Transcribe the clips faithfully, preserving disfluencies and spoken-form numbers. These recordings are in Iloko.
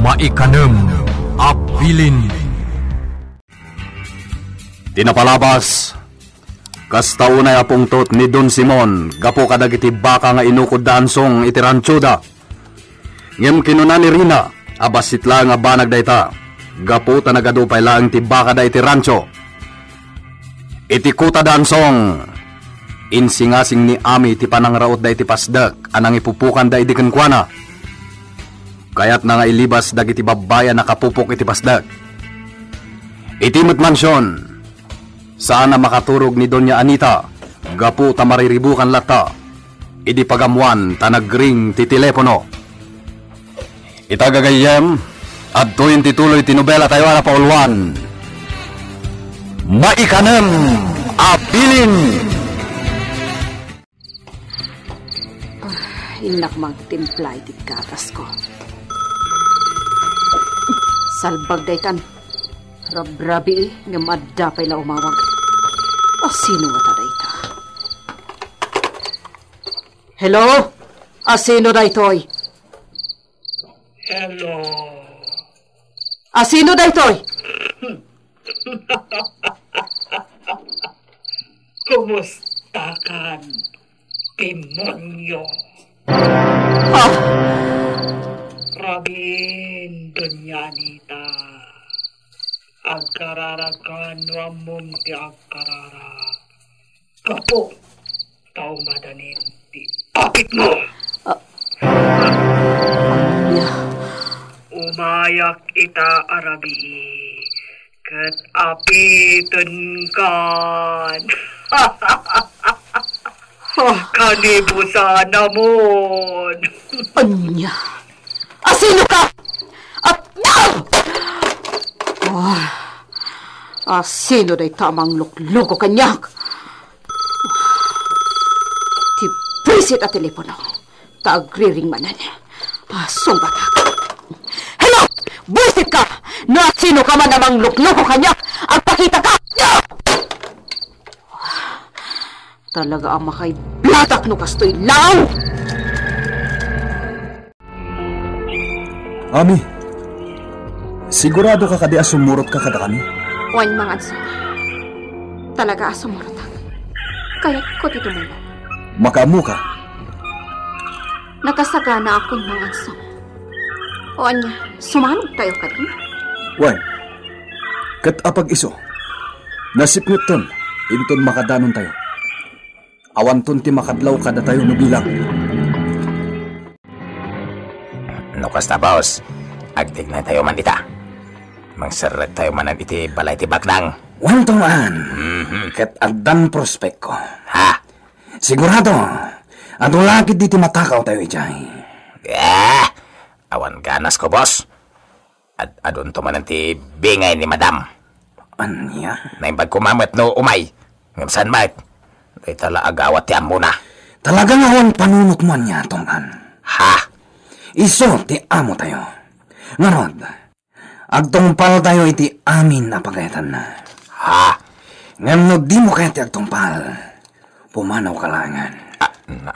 Maikanem a bilin. Ti napalabas, kasta unay a pungtot ni Don Simon gapu kadagiti baka nga inukod da Ansong iti rantsoda. Ngem kinuna ni Rina a bassit laeng a banag dayta, gapu ta nagadu pay laeng ti bakada iti rantso. Iti kuta da Ansong, insingasing ni Ami ti panangrautda iti pasdek a nangipupokanda idi kenkuana. Kayatna nga ilibas dagiti babbai a nakapupok iti pasdek. Iti met mansion, saan a makaturog ni Doña Anita gapu ta mariribukan latta idi pagammoan ta nagring ti telepono. Ita gagayyem, adtoyen ti tuloy ti nobela tayo a napauluan. Maikanem a bilin. Ah, innak mangtimpla iti gatasko. Salbag daytan. Rabrabii ngem adda pay la umawag. Asino ngata dayta? Hello? Asino daytoy? Hello. Asino daytoy? Kumustakan, demonyo? Ah! Rabiin, Doña Anita. Agkararakan no ammom ti agkarara. Gapu ta umadanin ti apitmo. Ah. Ania? Umayak ita a rabii, ket apitenkan. Ah. Kanibusanamon. Ania? Asino ka? At, ah! Ah, asino dayta a manglukluko kaniak? Ti buisit a telepono. Ta agriring manen. Ah, sungbatak. Hello! Buisit ka! No asino ka man a manglukluko kaniak, agpakita ka! Ah! Talaga a makaiblatak no kastoy laeng! Ami, sigurado ka kadi a sumurot ka kadakami? Wen, Mang Anso. Talaga a sumurotak. Kayatko ti tumulong. Makaammo ka? Nakasaganaakon, Mang Anso. O ania, sumanog tayo kadi? Wen, ket apag-isu, nasipngetton inton makadanon tayo. Awanton ti makadlaw kadatayo no bilang. No kasta, boss, agtignay tayo man ita. Mangserrek tayo manen iti balay ti baknang. Wen, Tong An. Mhm. Ket addan prospekko. Ha? Sigurado, adu la ketdi ti matakaw tayo idiay. Ah! Awan ganasko, boss. Ad-adunto manen ti bingay ni Madam. Ania? Naimbag koma met no umay. Ngem saan met? Dayta la agawat ti ammona. Talaga nga awan panunotmo ania, Tong An? Ha? Isu ti amo tayo. Ngarud, agtungpal tayo iti amin a pagayatanna. Ha? Ngem no dimo kayat ti agtungpal, pumanawka laengen. Ah, na.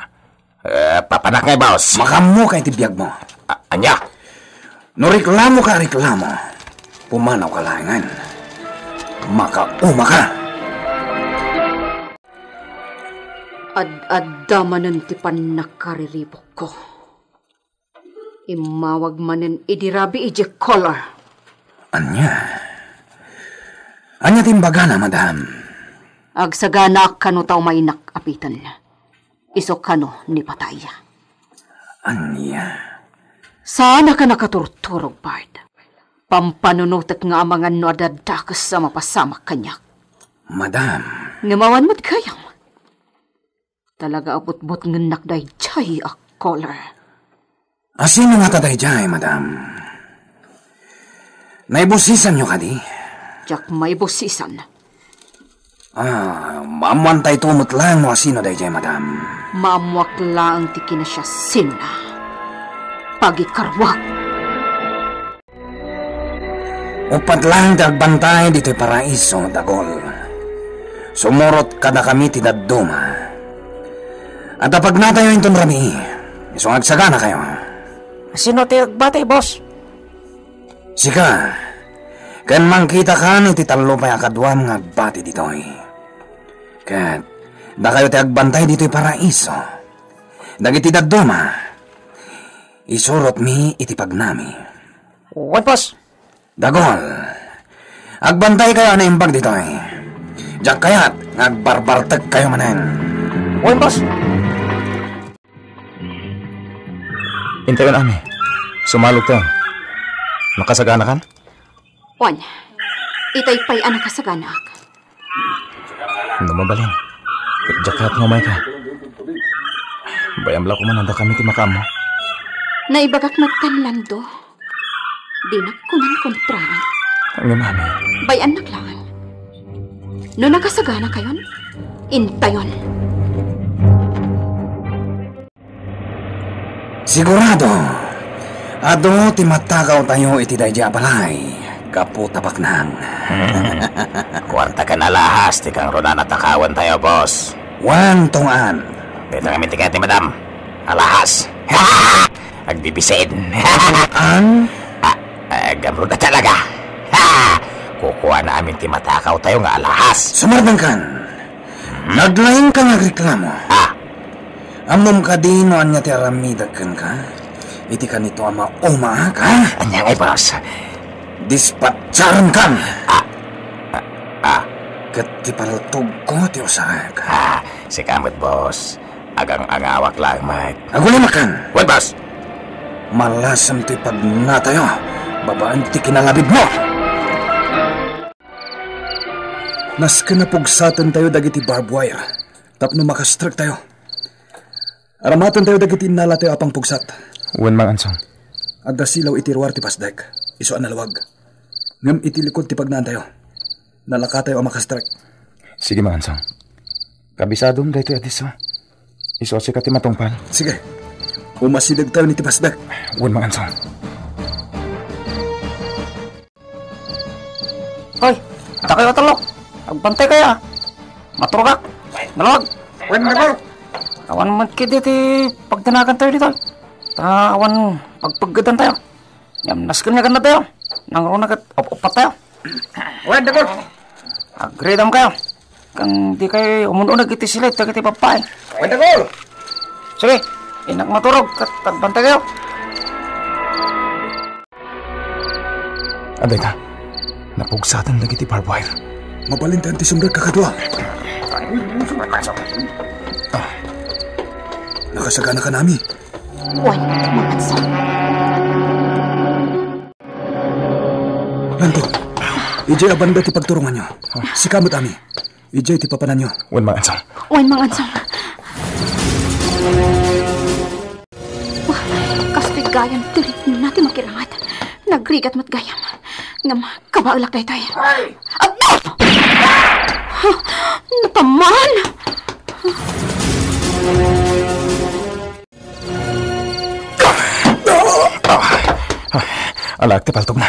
Eh, papanak ngay, boss. Makaammoka iti biagmo. A-, ania? No reklamoka a reklamo, pumanawka laengen. Makaumaka. Ad-adda manen ti pannakariribukko. Immawag manen idi rabii idiay collar. Ania? Ania ti imbagana, madam? Agsaganaak kano ta umaynak apiten. Isu kano ni patay. Ania? Saanak a nakaturturog, Bart. Pampanunotek nga amangan no adda dakes a mapasamak kaniak. Madam. Ngem awan met gayam. Talaga a butbutngennak daydiay a collar. Asino ngata daydiay, madam? Naibusisanyo kadi? Diak maibusisan. Ah, maammoantayto met laeng no asino daydiay, madam. Maammoak laeng ti kinasiasianna. Pagikaruak. Uppat laeng ti agbantay ditoy paraiso, dagol. Sumurot kadakami ti dadduma. Adda pagnatayo inton rabii. Isu nga agsaganakayo. Sino ti agbati, boss? Sika, ken mangkitakan iti tallo pay a kaduam nga agbati ditoy. Ket dakayo ti agbantay ditoy paraiso. Dagiti dadduma, isurotmi iti pagnami. Wen, boss. Dagol, agbantaykayo a naimbag ditoy. Diak kayat nga agbarbartekkayo manen. Wen, boss. Intayon, Ami. Sumalogtayo. Nakasaganakan? Wen, itay pay a nakasaganaak. No mabalin, diak kayat nga umayka. Bay-am la koman a dakami ti makaammo. Naibagak met kan Lando. Dinak koman kontraan. Ngem, Ami. Bay-annak laeng. No nakasaganakayon, intayon. Sigurado, adu ti matakawtayo iti daydiay a balay gapu ta baknang. Kuarta ken alahas ti kangruna a takawentayo, boss. Wen, Tong-an. Dayta ngamin ti kayat ni Madam. Alahas. Agbibisin. An? Ah, ah, gamrud a talaga. Ha! Kukuana amin ti matakawtayo nga alahas. Sumardengkan. Naglaingka nga agreklamo. Ah. Ammom kadi no ania ti aramidek kenka? Iti kanito a maumaak, ha? Ania ngay, boss? Dispatcharenkan! Ah. Ah. Ah. Ket ti paltogko ti usarek. Ah, sika met, boss. Agang-angawak laeng met. Agulimakan! Wen, boss! Malasem ti pagnatayo babaen ti kinalabibmo! Nasken a pugsatentayo dagiti barbed wire tapno makastrektayo. Aramatentayo dagiti innalatayo a pangpugsat. Wen, Mang Ansong. Adda silaw iti ruar ti pasdek, isu a nalawag. Ngem iti likod ti pagnaantayo, nalakatayo a makastrek. Sige, Mang Ansong. Kabisadom daytoy a disso. Isu a sika ti matungpal. Sige. Umasidegtayon iti pasdek. Wen, Mang Ansong. Hoy, dakayo a tallo. Agbantaykayo, a. Maturogak. Nalawag. Wen, Dagol. Awan met ketdi ti pagdanagantayo ditoy. Ta awan pagpeggedantayo. Ngem nasken nga ganadtayo. Nangruna ket up-uppattayo. Wen, Dagol. Agridamkayo. Ken dikay umun-uneg iti silet dagiti babbai. Wen, Dagol. Sige, innak maturog ket agbantaykayo. Adayta, napugsaten dagiti barbed wire. Mabalintayon ti sumrek kakadua. Ah. Nakasaganakan, Ami. Wen, Mang Ansong. Lando, idiay a banda ti pagturonganyo. Sika met, Ami. Idiay ti papananyo. Wen, Mang Ansong. Wen, Mang Ansong. Wah, kastoy gayam ti ritmona ti makirangat. Nagrigat met gayam. Ngem kabaelak daytoy. Ay! Agno! Nataman! Alaek ti paltogna.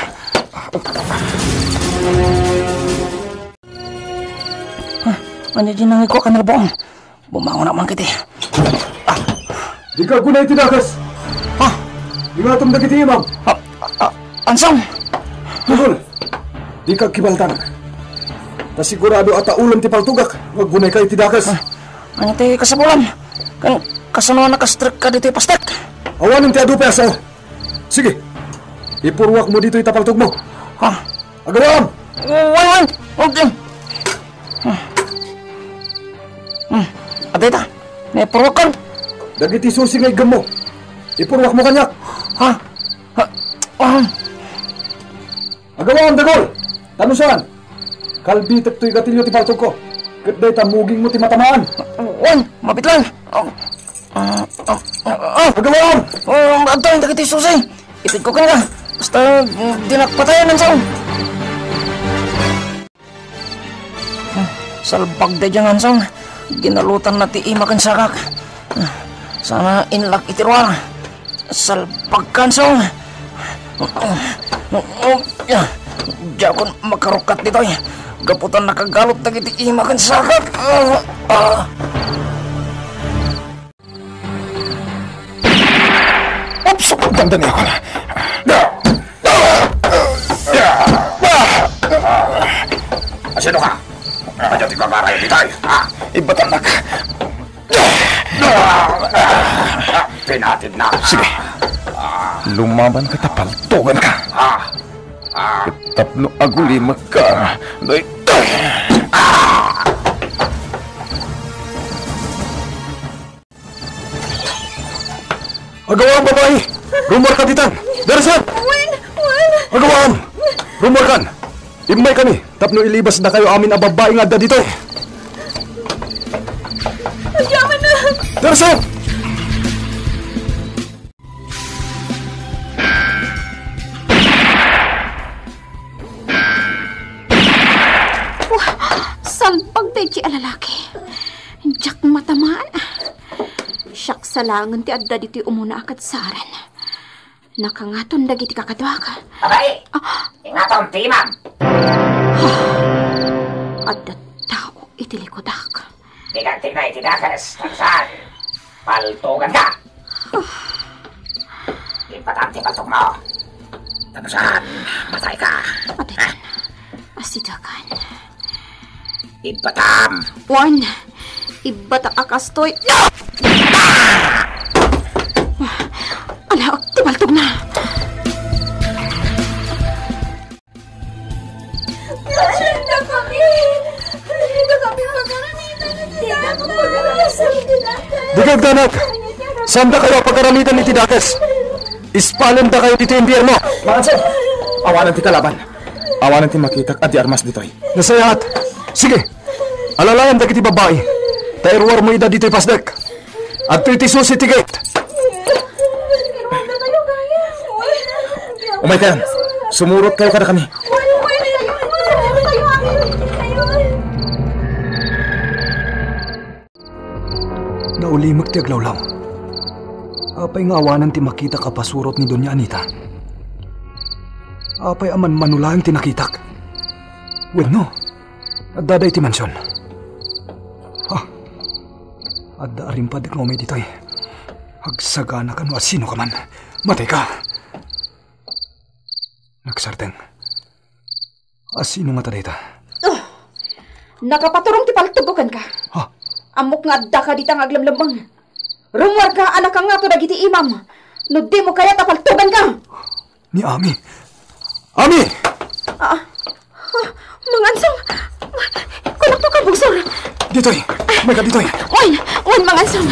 Ah, ania diay nangikuak a nalbuong? Bumangonak man ketdi. Ah. Dika aggunay iti dakes. Ah. Ingatom dagiti imam. Ah, ah, Ansong. Dagol, dika agkibaltan. Ta sigurado a taulem ti paltogak nga aggunayka iti dakes. Ah, ania ti kasapulan? Ken kasano a nakastrekka ditoy pasdek? Awanen ti adu pay a sao. Sige, ipurruakmo ditoy ta paltogmo. Ha? Agawam! Wen, wen! Okay. Hmm. Hmm. Adayta, naipurruakon. Dagiti susi nga iggemmo, ipurruakmo kaniak. Ha? Ha? Ah. Agawam, Dagol! Ta no saan, kalbitek toy gatilio ti paltogko. Ket dayta mugingmo ti matamaan. Wen, mabitlan. Ah, ah, ah, ah. Agawam! Oh, adtoy dagiti susi. Itedko kenka. Basta, mm, dinak patayen, Ansong. Ah, salbag daydiay nga Ansong. Ginalutanna ti ima ken sakak. Ah, sana inlak iti ruar. Salbag ka, Ansong. Diakon makarukkat ditoy. Gapu ta nakagalut dagiti ima ken sakak. Ah, ah. Oops! Dandaniakon. Ito ka. Ania ti gagaray ditoy? Ah, ibatanak. Ah, pinatid na. Sige. Lumaban ka, tapaltugan ka. Ah, ah. Tapno agulimek ka. Daytoy. Ah! Agawam, babai! Rummuarka ditan! Darasam! Wen! Wen! Agawam! Rummuarkan! Immaykami tapno ilibasdakayo amin a babbai nga adda ditoy! Agyaman na! Darasam! Wah, salbag daydi a lalaki. Diak matamaan. Siak sa laengen ti adda ditoy umuna a kadsaran. Nakangaton dagiti kakaduak. Babai! Ah. Ingatom ti imam! Adda tao iti likudak. Dika agtigna iti dakes, Tarzan. Paltugan ka! Ipatam ti paltugmo. Tapno saan, matay ka. Adaytan. Asitakan. Ibbatam. Wen, ibbatak a kastoy. Ala, ti paltugna. Dika agdanag! Saandakayo a pagaramidan iti dakes. Ispalendakayo ditoy impierno. Mangansom! Awanen ti kalaban. Awanen ti makitak a di armas ditoy. Nasayaat. Sige. Alalayam dagiti babbai. Ta iruarmo ida ditoy pasdek. Adtoy ti susi ti gate. Umaykayon. Sumurotkayo kadakami. Naulimek ti aglawlaw. Apay nga awanen ti makitak a pasurot ni Doña Anita? Apay a manmanulaeng ti nakitak? Wenno, adda daydi mansion. Ha? Adda a rimpad nga umay ditoy. Agsaganakan no asino ka man. Matay ka. Nagsardeng. Asino ngata dayta? Oh! Nakapaturong ti paltugko kenka. Ha? Ammok nga addaka dita nga aglemlemmeng. Rummuarka a nakangato dagiti imam. No dimo kayat a paltuganka. Ni Ami. Ami! Ah, ah, Mangansom! Kunakto ka, Bungsor! Ditoy! Mayka ditoy! Wen! Wen, Mangansom!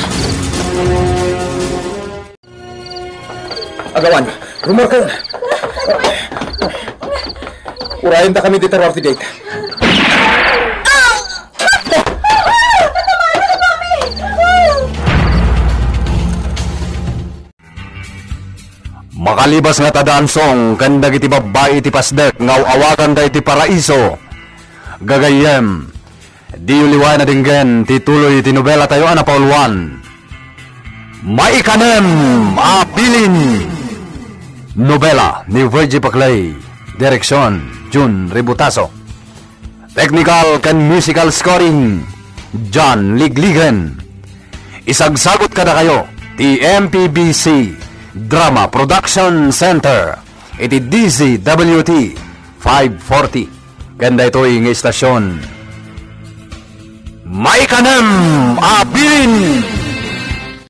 Agawan, rummuarkayon. Urayendakami dita ruar ti gate. Makalibas nga tada Ansong ken dagiti babbai iti pasdek nga aw-awaganda iti Paraiso, gagayyem, diyo liwayan a denggen ti tuloy ti nobelatayo a napauluan, Maikanem a Bilin. Nobela ni Virgie Paclay, direksion Jun Ributaso. Technical ken musical scoring, John Ligligen. Isagsagut kadakayo ti M P B C Drama Production Center iti D Z W T five forty. Ken daytoy nga istasyon, Maikanem a Bilin.